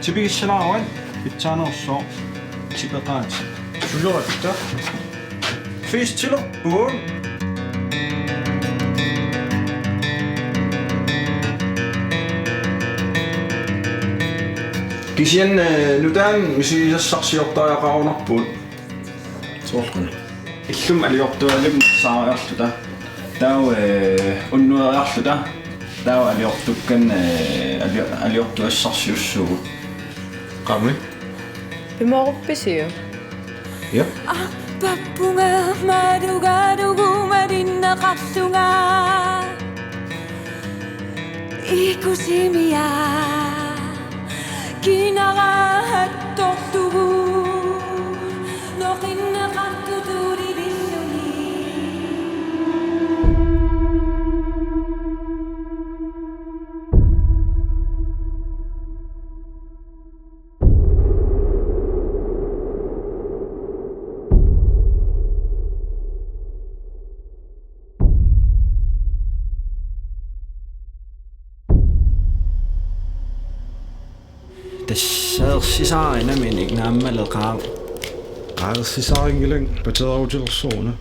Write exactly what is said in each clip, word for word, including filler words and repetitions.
Tipigissalaaruit pitsaanerussooq tipeqaat. Suleqatta. Fiistilerpugut. Kisianni, eh, nutaanik misigisassarsiortariaqarunarpugut. Soorlu. Illumut aliortualimmi saariarluta. Taava, eh, unnueriarluta. Taava aliortukkanik, eh, ali-, aliortuassarsiussuugut. Qami. Pimooruppisiuk? Ja. Arpappunga malugalugu malinneqarlunga. Ikusimia kinaraattortugu noqinneqartutut ililluni. Tassa ersisaarinaminik naammaleqaaq. Ersisaarinngilanga pateerutilersoruna.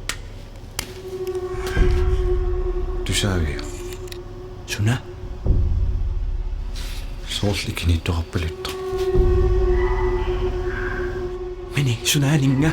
Tusaaviuk? Suna? Soorlu ikiniittoqarpaluttoq. Mani, sunaaninnga?